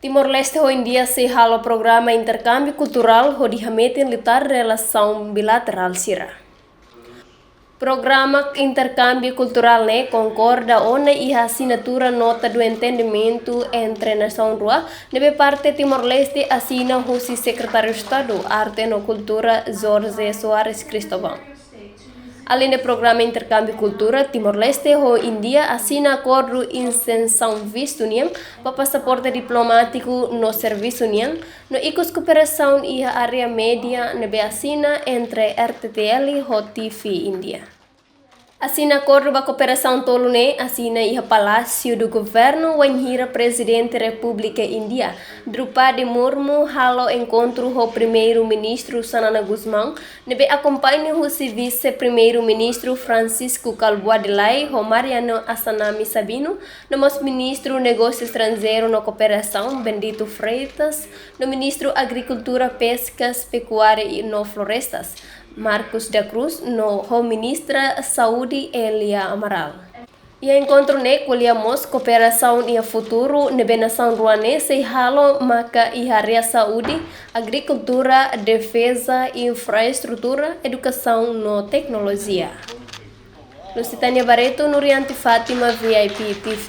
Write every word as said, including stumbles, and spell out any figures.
Timor-Leste ho Índia sei halo programa interkámbiu kulturál hodi hametin liután relasaun bilaterál sira. Programa interkámbiu kulturál ne'e konkorda ona iha asinatura nota do entendimentu entre nasaun rua, ne'ebé parte Timor-Leste asina husi Sekretáriu Estadu Arte no Kultura Jorge Soares Cristóvão. Aleinde programa interkámbiu kultura, Timor-Leste ho Índia asina akordu isensaun vistu nian ba pasaporte diplomátiku no servisu nian, no ikus kooperasaun iha área média ne'ebé asina entre R T T L ho T V Índia. Asina akordu ba kooperasaun tolu ne'e asina iha Palásiu do Governu wainhira Prezidente Repúblika Índia, Droupadi Murmu, halo enkontru ho Primeiru-Ministru Xanana Gusmão, ne'ebé akompaña husi Vise-Primeiru-Ministru Francisco Kalbuadi Lay ho Mariano Assanami Sabino, no mós Ministru Negósiu Estranjeiru no Kooperasaun, Bendito Freitas, no Ministru Agrikultura, Peskas, Pekuária no Florestas, Marcos da Cruz, no ho Ministra Saúde, Elia Amaral. Iha enkontru ne'e ko'alia mós kooperasaun iha futuru ne'ebé nasaun rua ne'e sei halo maka iha área saúde, agrikultura, defeza, infraestrutura, edukasaun no teknolojia. Lusitânia Barreto, Nurianti Fátima, V I P T V.